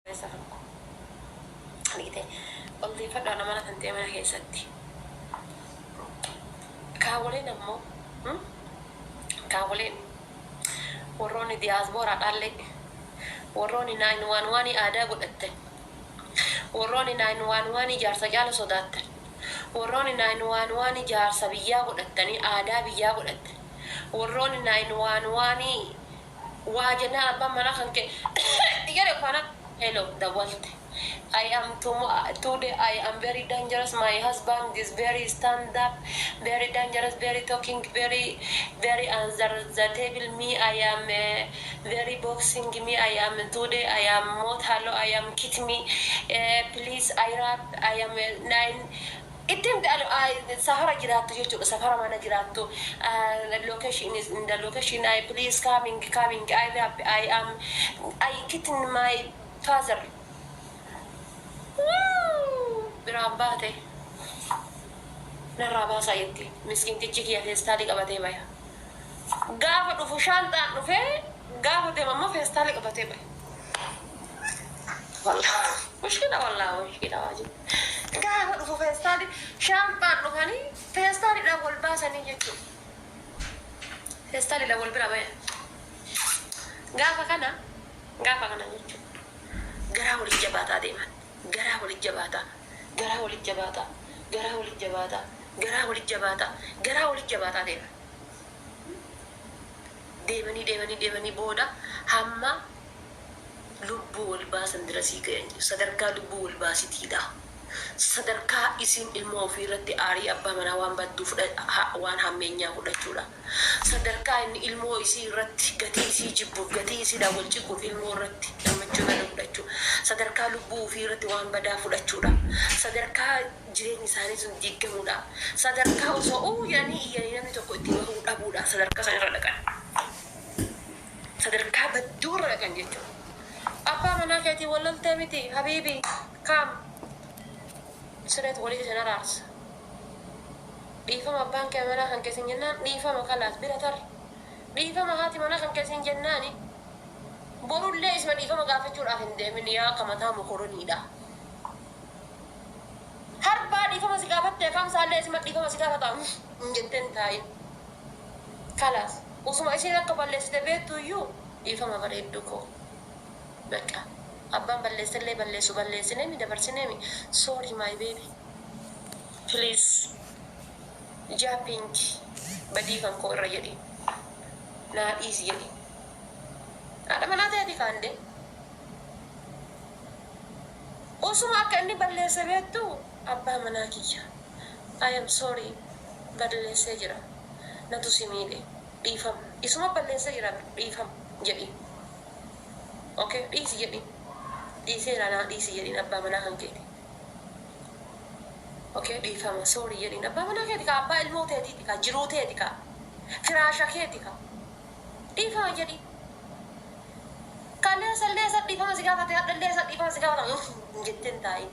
Obboleessa kan koo. Argitee ol deeffadhu haadha mana kan ta'e mana keessatti. Kaawwaleen ammoo kaawwaleen warroonni diyaasbooraadhaallee, warroonni nine one one aadaa godhattan, warroonni nine one one jaarsa caala sodaattan, warroonni nine one one jaarsa biyyaa godhattanii aadaa biyyaa godhattan, warroonni nine one one waa jennaan abbaan manaa kan kee jedhe faana hello dawwalte, "I am today I am very dangerous. My husband is very stand up, very dangerous, very talking, very very under the table. Me, I am very boxing. Me, I am today I am motalo. I am kit me. Please, I rap. I am nine." Itti safara jiraattu jechuudha, safara mana jiraattu, location is in the location. I please coming, coming. I rap. I am I kitten my father." Biraan baate narraa baasaa jetti. Miskiintichi kiyya feestaalii qabatee baya. Gaafa dhufu shaanxaan dhufee, gaafa deemu ammoo feestaalii qabatee baya. Wallah mushkila, wallah mushkila waajib. Gaafa dhufu feestaalii shaanxaan dhufanii feestaaliidhaan wal baasanii jechuudha. Feestaaliidhaan wal bira baya. Gaafa kana jechuudha. Garaa walitti jabaataa deeman. Garaa walitti jabaataa. Garaa walitti jabaataa. Garaa walitti jabaataa. Garaa walitti jabaataa. Garaa walitti jabaataa deeman. Deemanii deemanii deemanii booda hamma lubbuu wal baasan dira sii gahan, sadarkaa lubbuu wal baasitiidha. Sadarkaa isiin ilmoo ofii irratti aarii abbaa manaa waan badduu waan hammeenyaa fudhachuudha. Sadarkaa inni ilmoo isii irratti gatii isii jibbuuf, gatii isiidhaan wal ciquuf, ilmoo irratti gammachuu badaa fudhachuu. Sadarkaa lubbuu ofii irratti waan badaa fudhachuudha. Sadarkaa jireenyi isaanii sun diigamuudha. Sadarkaa osoo uu jedhanii iyyanii namni tokko itti bahuu dhabuudha. Sadarkaa san irra dhaqan. Sadarkaa badduu irra dhaqan jechuudha. Abbaa manaa keetii wal loltee miti, habiibi, kaam sireet walii isin araarsa. Dhiifama abbaan kee manaa kan keessin jennaan, dhiifama, kalaas bira tar. Dhiifama haati manaa kan keessin jennaani, borullee isma dhiifama gaafachuudhaaf hin deemin. Yaa akka mataa mokoroniidha. Harbaa dhiifama si gaafatte, kamsaallee isma dhiifama si gaafata hin jetteen taa'in. Kalaas usuma isiin akka balleessite beektu iyyuu, "Dhiifama bareedduu koo. Bakka abbaan balleessellee balleessu balleessineemi dabarsineemi. Sorry, my baby. Please. Jumping badii kan koo irra jedhi. Naa dhiisi jedhi." Haadha manaa ta'eeti kaande. Usuma akka inni balleesse beektu, "Abbaa manaa kiyya. I am sorry, balleessee jira. Natu si miidhe. Dhiifama. Isuma balleessee jira, dhiifama" jedhi. Okay, dhiisi jedhi. "Dhiiseera, naa dhiisi" jedhiin abbaa manaa kan keeti. Okay, "Dhiifama, sorry" jedhiin abbaa manaa keeti ka abbaa ilmoo teetiiti, ka jiruu teeti, ka firaasha keeti, ka dhiifama jedhi. Kaleessa illee isa dhiifama si gaafate, hadha illee isa dhiifama si gaafata hin jetteen taa'in.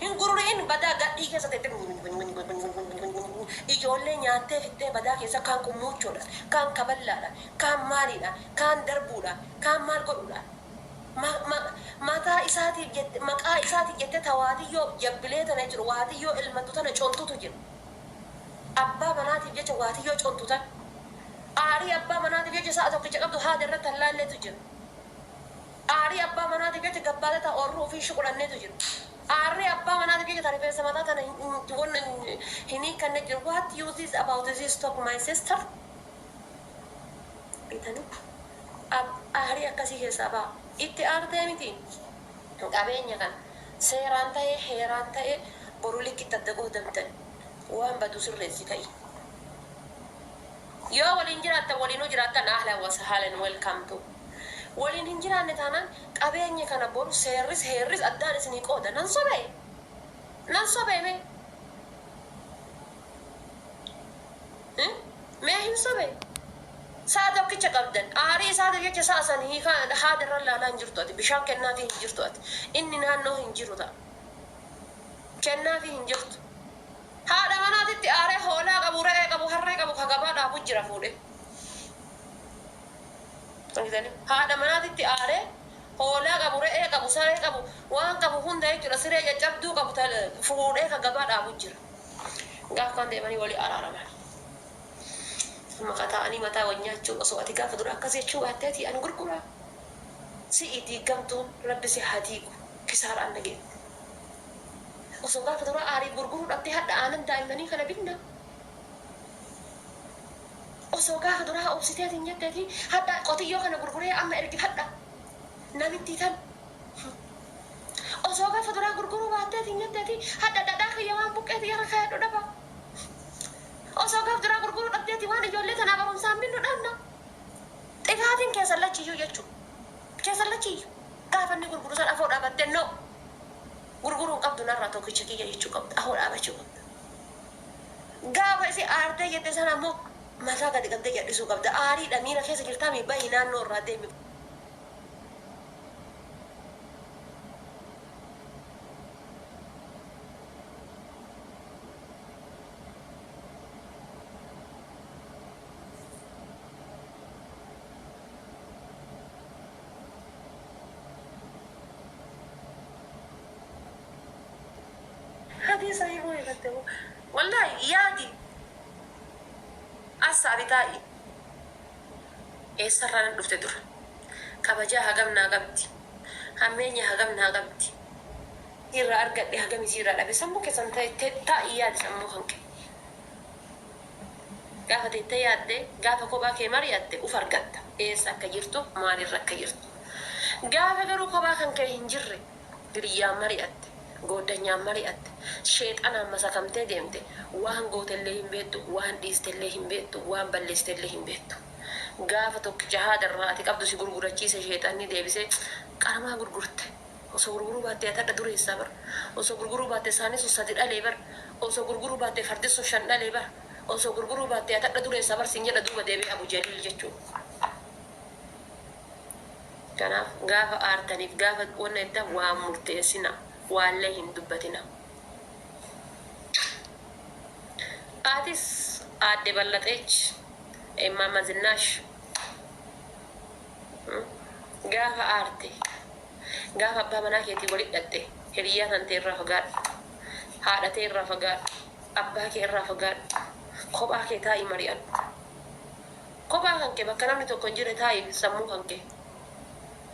Hin gururi'in. Badaa gadhii keessa teettee ijoollee nyaattee fixxee, badaa keessa kaan qummuuchuudha, kaan kaballaadha, kaan maaliidha, kaan darbuudha, kaan maal godhuudha. Mataa isaatiif jette, maqaa isaatiif jette ta waatiyyoo jabbilee tana jechuudha, waatiyyoo ilmattu tana contutu jira. Abbaa manaatiif jecha waatiyyoo contu tan. Aarii abbaa manaatiif jecha sa'a tokkicha qabdu haada irratti hallaalleetu jira. Aarii abbaa manaatiif jecha gabbaatee ta oorruu ofii shuqulanneetu jira. Aarii abbaa manaatiif jecha ta rifeensa mataa tana hin hiikkanne jira. What you this about this talk, my sister? Bitanii aarii akkasii keessaa ba'a. Itti aartee miti. Qabeenya kana seeraan ta'ee heeraan ta'ee boru likkitti adda qoodamtan, waan badu sirreessi ka'i. Yoo waliin jiraattan, waliinuu jiraattan, ahlan wa sahlan, welcome to. Waliin hin jiraanne taanaan qabeenya kana boru seerris heerris addaan isinii qooda. Nan sobee? Nan sobee mee? Mee hin sobee? Sa'a tokkicha qabdan. Aarii isaatiif jecha sa'a san hiikaa haada irra laalaa hin jirtu ati. Bishaan kennaafii hin jirtu ati. Inni naannoo hin jiru ta'a. Kennaafii hin jirtu. Haadha manaatitti aaree hoolaa qabu, re'ee qabu, harree qabu ka gabaa dhaabu jira fuudhee. Argitanii? Haadha manaatitti aaree Hoolaa qabu, re'ee qabu, saree qabu, waan qabu hunda jechuudha. Siree caccabduu qabu fuudhee ka gabaa dhaabu jira. Gaaf kan deemanii walii araaraman. Maqaa ta'anii mataa wal nyaachuu osoo ati gaafa dura akkas jechuu baatteeti ani gurguraa. Si'i diigamtuun rabbi si haa diigu kisaaraan na geette. Osoo gaafa dura aarii gurguruu dhabdee hadha aanan daa'immanii kana binna. Osoo gaafa duraa obsiteetiin jetteeti hadha qotiyyoo kana gurguree amma ergifadha. Namittii tan. Osoo gaafa duraa gurguruu baatteetiin jetteeti hadha dhadhaa kiyya waan buqqeeti yarra kaayadhu dhaba. Osoo gaafa duraa gurguruu dhabdeeti waan ijoollee tanaa barumsaan binnu dhabna. Xifaatiin keessan lachiyyuu jechuudha. Keessan lachiyyuu. Gaafa inni gurguru san afoo dhaabattee no. Gurguruu hin qabdu narraa tokkicha kiyya jechuu qabda. Afoo dhaabachuu qabda. Gaafa isi aartee jette sana ammoo mataa gadi qabdee jal'isuu qabda. Aariidha miira keessa jirtaa mi bahi naannoo irraa deemi. Hadiisa himuu eegalte moo? Wallaahi yaadi assaabi taa'i. Eessarraa nan dhufte dura? Kabajaa hagam naa qabdi? Hammeenya hagam naa qabdi? Irraa argadhe hagam isii irraa dhabe? Sammuu keessan taa'i yaadi sammuu kan kee. Gaafa teettee yaadde, gaafa kophaa kee mari'atte uf argatta. Eessa akka jirtu, maalirra akka jirtu. Gaafa garuu kophaa kan kee hin jirre, hiriyyaan mari'atte, gooddanyaan mari'atte, sheexanaan masakamtee deemte, waan gootellee hin beettu, waan dhiistellee hin beettu, waan balleessitellee hin beettu. Gaafa tokkicha haadarraa ati qabdu si gurgurachiise sheexanni deebisee qaramaa gurgurte. Osoo gurguruu baattee ati hadha dureessaa bar. Osoo gurguruu baatte saani sun sadi dhalee bar. Osoo gurguruu baatte fardi sun shan dhalee bar. Osoo gurguruu baattee ati hadha dureessaa bar siin jedha duuba deebi'ee Abu Jaliil jechuudha. Kanaaf gaafa aartaniif gaafa wanna jettan waan murteessina waallee hin dubbatina. Atis aadde Ballaxeech Immaamma Zinnaash gaafa aarte gaafa abbaa manaa keetii wali dhaxxe hiriyyaa tantee irraa fagaadhu. Haadha tee irraa fagaadhu. Abbaa kee irraa fagaadhu. Kophaa kee taa'ii mari'adhu. Kophaa kan kee bakka namni tokko hin jirre taa'i sammuu kan kee.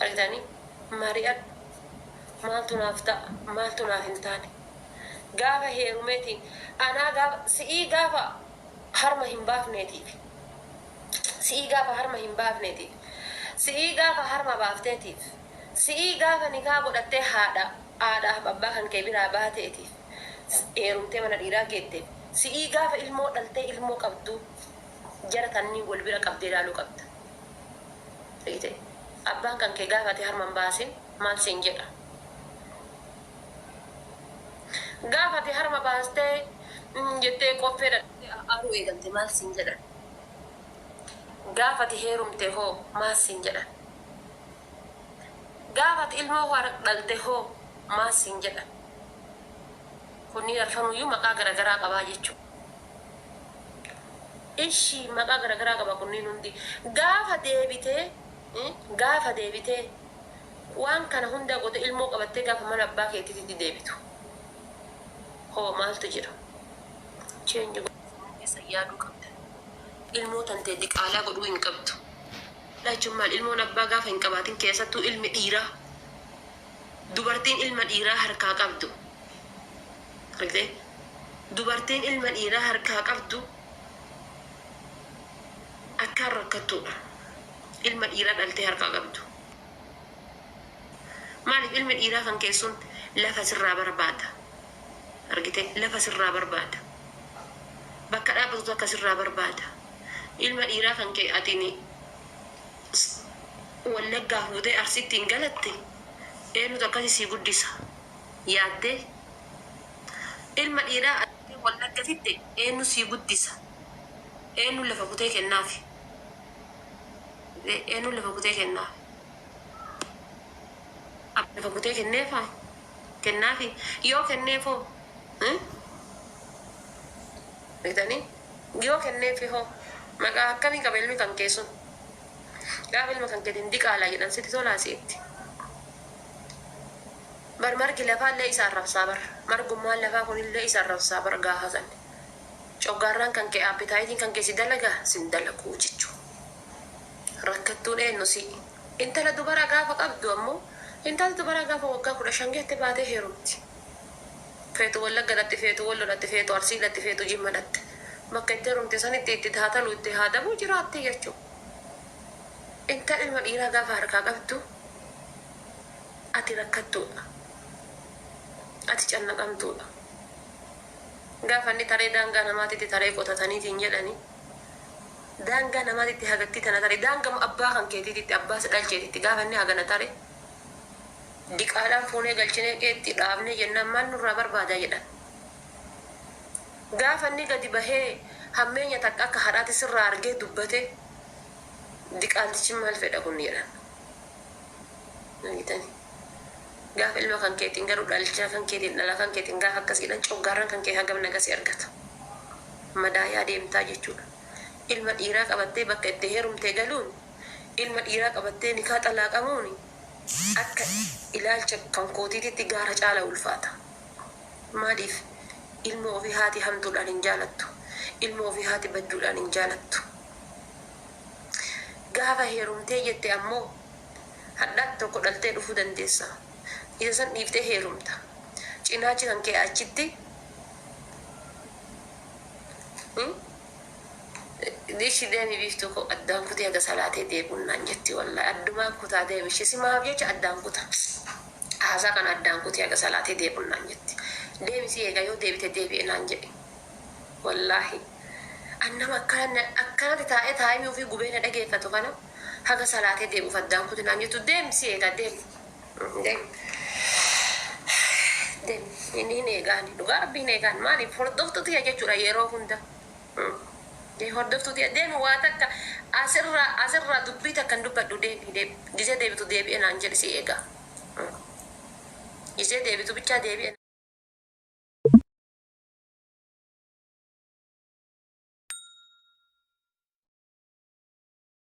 Argitanii? Mari'adhu. Maaltu naaf ta'a? Maaltu naaf hin taane? Gaafa heerumeetiin anaa gaafa si'ii gaafa harma hin baafneetiif. Si'ii gaafa harma hin baafneetiif. Si'ii gaafa harma baafteetiif. Si'ii gaafa nikaa godhattee haadha haadhaaf abbaa kan kee biraa baateetiif. Heerumtee mana dhiiraa geetteef. Si'ii gaafa ilmoo dhaltee ilmoo qabdu jara tanniin wal bira qabdee ilaaluu qabda. Argite? Abbaan kan kee gaafa ati harma hin baasin maal siin jedha? Gaafa ati harma baastee jettee qoffee dhadhattee aaruu eegalte maal siin jedhan? Gaafa ati heerumte hoo maal siin jedhan? Gaafa ati ilmoo dhalte hoo maal siin jedhan? Kunniin arfanuyyuu maqaa garagaraa qabaa jechuudha. Ishi maqaa garagaraa qaba kunniin hundi. Gaafa deebitee gaafa deebitee waan kana hunda goote ilmoo qabattee gaafa mana abbaa keetiitti deebitu hoo maaltu jira? Change keessa yaaduu qabda. Ilmoo tantee diqaalaa godhuu hin qabdu. Jechuun maal ilmoon abbaa gaafa hin qabaatin keessattuu ilmi dhiiraa dubartiin ilma dhiiraa harkaa qabdu. Argitee? Dubartiin ilma dhiiraa harkaa qabdu akkaan rakkattuudha. Ilma dhiiraa dhaltee harkaa qabdu. Maaliif ilmi dhiiraa kan keessuun lafa sirraa barbaada. Argitee? Lafa sirraa barbaada. Bakka dhaabbatu takka sirraa barbaada. Ilma dhiiraa kan kee atiin Wallaggaa fuutee Arsiitti hin galatte eenyutu akkasii sii guddisa? Yaaddee? Ilma dhiiraa ati Wallagga fidde eenyu sii guddisa? Eenyu lafa kutee kennaafi? Eenyu lafa kutee kennaafi? Lafa kutee kenneefaa? Kennaafi? Yoo kenneefoo? Beektanii? Yoo kenneefi hoo? Maqaa akkamii qaba ilmi kan kee sun? Gaafa ilma kan keetiin diqaalaa jedhan sitti tolaa si'itti? Bar margi lafaallee isa arrabsaa bar. Margummaan lafaa kunillee isa arrabsaa bar gaafa san. Coggaarraan kan kee appetite-iin kan kee si dalagaa sin dalaguu jechuu. Rakkattuun eenyu si. Intala dubara gaafa qabdu ammoo intalli dubara gaafa waggaa 15 geette baatee heerumti. Feetu Wallagga dhatti, feetu Wallo dhatti, feetu Arsii dhatti, feetu Jimma dhatti. Bakka itti heerumte sanitti itti haa talu itti haa dabuu jiraatti jechuu. Intala ilma dhiiraa gaafa harkaa qabdu ati rakkattuudha. Ati cannaqamtuudha. Gaafa inni taree daangaa namaatitti taree qotataniitiin jedhani daangaa namaatitti hagattii tana tare daangama abbaa kan keetiititti abbaa si dhalcheetitti gaafa inni hagana tare diqaalaan fuunee galchinee qeetti dhaabnee jennaan maal nurraa barbaadaa jedhan. Gaafa inni gadi bahee hammeenya takka akka haadhaatti sirraa argee dubbate diqaaltichi maal fedha kun jedhan. Argitanii? Gaafa ilma kan keetiin garuu dhalchaa kan keetiin dhala kan keetiin gaafa akkas jedhan coggaarraan kan kee hagam nagasi argata. Madaayaa deemtaa jechuudha. Ilma dhiiraa qabattee bakka itti heerumtee galuun ilma dhiiraa qabattee nikaa xalaaqamuun akka ilaalcha kan kootiititti gaara caala ulfaata. Maaliif ilma ofii haati hamtuudhaan hin jaalattu. Ilma ofii haati badduudhaan hin jaalattu. Gaafa heerumtee jette ammoo hadhaa tokko dhaltee dhufuu dandeessa. Isa san dhiiftee heerumta. Cinaachi kan kee achitti Dishi deemi biiftuu koo addaan kutee haga salaatee deebi'uun naan jetti wallahi addumaan kutaa deemi ishee simaaf jecha addaan kuta. Haasaa kana addaan kutee haga salaatee deebi'uun naan jetti. Deemi si eega yoo deebite deebi'e naan jedhe. Wallaahi. An nama akkanatti taa'ee taa'imii ofii gubee na dhageeffatu kana haga salaatee deebi'uuf addaan kuti naan jettu deemi si eega deemi. Deemi. Deemi. Inni hin eegaani. Dhugaa rabbii hin eegaan. Maaliif hordoftuu tiyya jechuudha yeroo hunda. Hordoftuu tiyya deemi waa takka asirraa dubbii takka hin dubbadhu deemi deemi. Gisee deebitu deebi'e naan jedhi si eega. Gisee deebitu bichaa deebi'e.